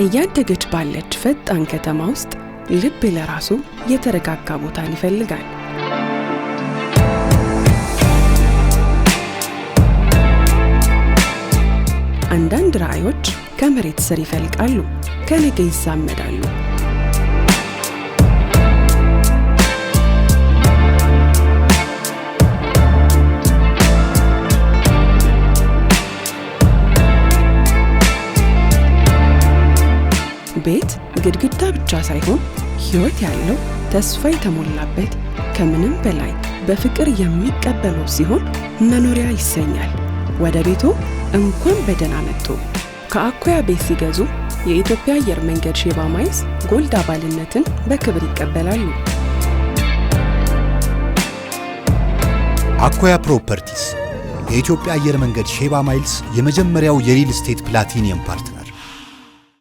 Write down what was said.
እያደገች ባለች ፈጣን ከተማ ውስጥ ልብ ለራሱ የተረጋጋ ቦታን ይፈልጋል። አንዳንድ ራዕዮች ከመሬት ስር ይፈልቃሉ፣ ከነገ ይዛመዳሉ። ቤት ግድግዳ ብቻ ሳይሆን ሕይወት ያለው፣ ተስፋ የተሞላበት፣ ከምንም በላይ በፍቅር የሚቀበለው ሲሆን መኖሪያ ይሰኛል። ወደ ቤቶ እንኳን በደህና መጡ። ከአኮያ ቤት ሲገዙ የኢትዮጵያ አየር መንገድ ሼባ ማይልስ Gold አባልነትን በክብር ይቀበላሉ። አኮያ ፕሮፐርቲስ የኢትዮጵያ አየር መንገድ ሼባ ማይልስ የመጀመሪያው የ real estate platinum partner።